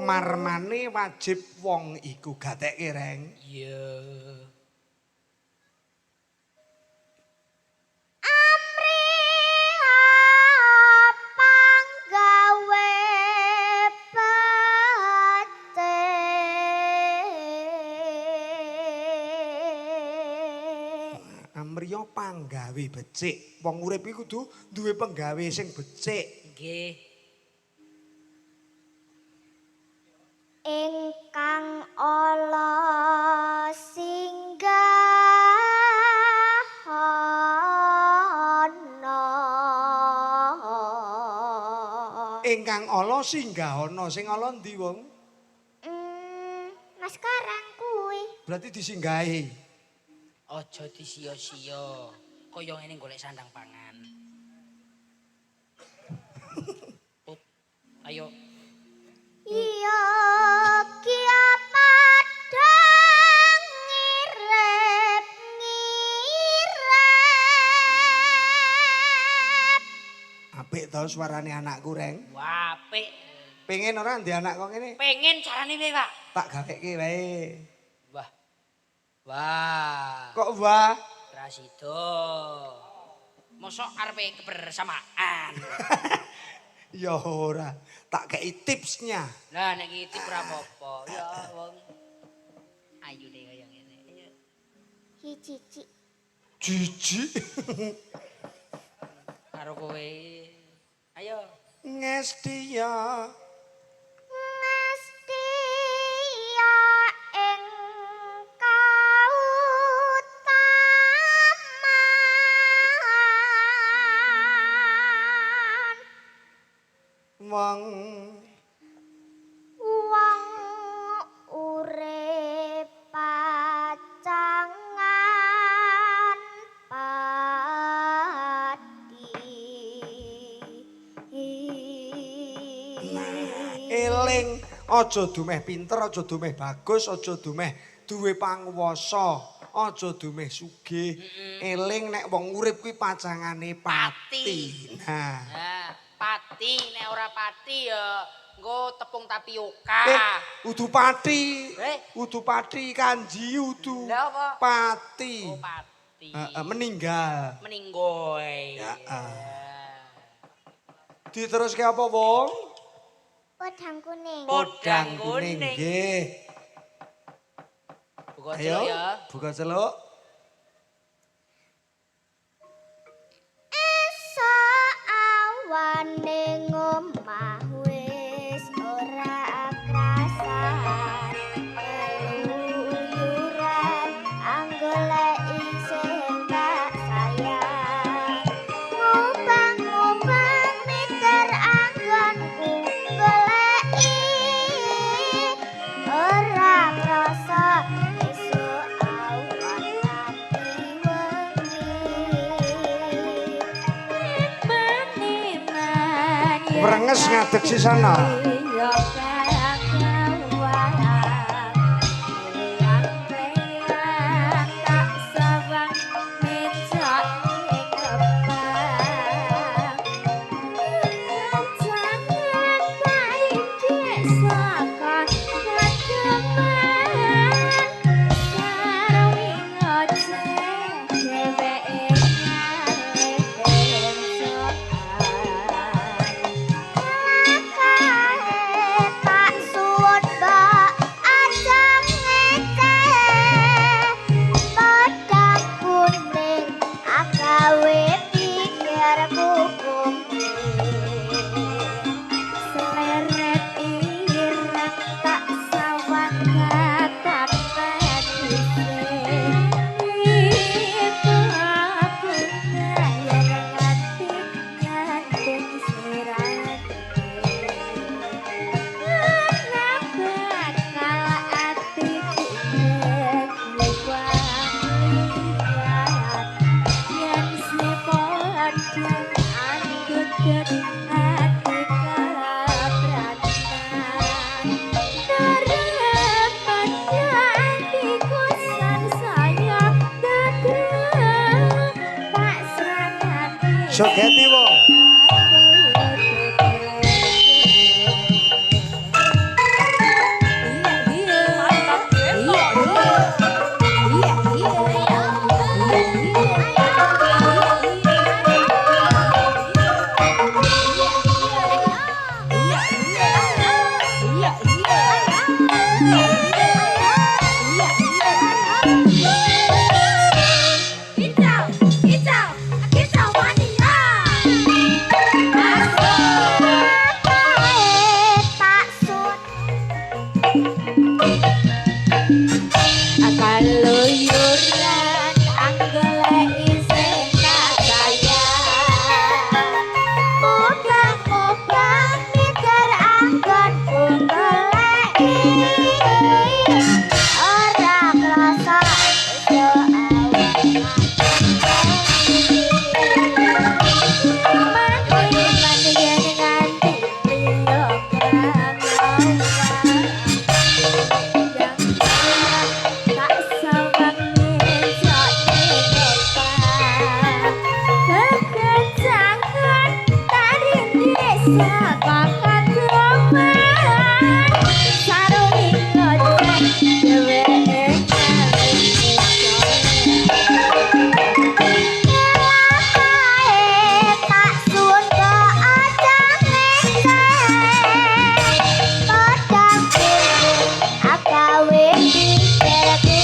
Marmane wajib wong iku gatekke, Reng. Iya. Amriha panggawe becik. Amriya panggawe becik. Wong urip iku kudu duwe penggawe sing becik. Nggih. Ingkang ala singgah ana. Ingkang ala singgah ana, sing ala ndi wong? Mas Karang kuwi. Berarti disinggahi. Aja disia-sia. Kaya ngene golek sandang pangan. Put, ayo. Iya kia padang ngirep ngirep. Apik to suarane anakku, Reng. Wah, apik. Pengen ora ndek anak kok ngene? Pengen carane piye, Pak? Tak gaweke wae. Wah. Wah. Kok wah? Rasido. Mosok arepe kebersamaan. Ya ora, tak kei tipsnya. Lah nek iki tip ora apa-apa. Ya wong ayune kaya ngene. Ayo. Hi cici. Jijik. Karo kowe. Ayo. Ngestia. Ngestia ing kautaman. Wong Wong urip pacangan pati. Eling, aja dumeh pinter, aja dumeh bagus, aja dumeh duwe panguwasa, aja dumeh sugih. Eling nek wong urip kuwi pacangane pati. Nah, Nah, pati nek ora pati ya nggo tepung tapioka. Udu pati. Eh? Udu pati kanji udu. Lah apa? Pati. Oh, pati. Heeh, meninggal. Meninggoy. Ya, ah. Diteruske apa, wong? Podang kuning. Podang kuning. Nggih. Buka Ayo, celuk ya. buka celuk. Esok awane ngomah wis ora krasan. Keluyuran anggoleki sing tak sayang. Ngubang-ngubang miter anggonku goleki. Ora krasa esuk awan nganti wengi. Wrenges ngadeg sisana. Tak suwun mbak aja ngece. Podang kuning agawe pikirku kuning. Seleret ireng tak sawang katon manise. Itu bunga yang nganti ngandung sirane. Ora bakal atiku ngeluwang liyan. Yen si podang anggut ati kabranan. Daripada atiku sansaya dadrah, tak serangane. Jogeti wong. Saka kademan sarungi ngoceh dheweke Kae tak suwun kok aja ngecek podang kuning agawe pikirku.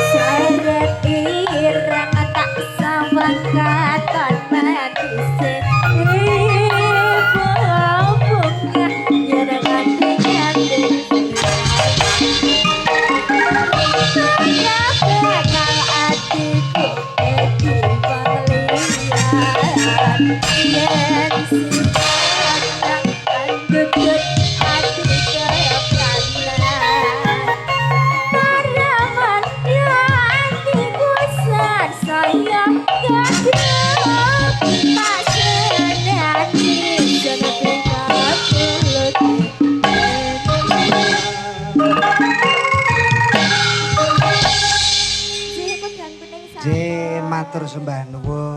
Seret ireng tak sawang katon matise ibu bunga yen nganti-nganti bakal atiku dadi wong liyan yen si padang andut ati kepranan. Paraman ya atiku saya gaduh tak senani jeneng kapulut. Nggih, podang kuning sampun. Nggih, matur sembah nuwun.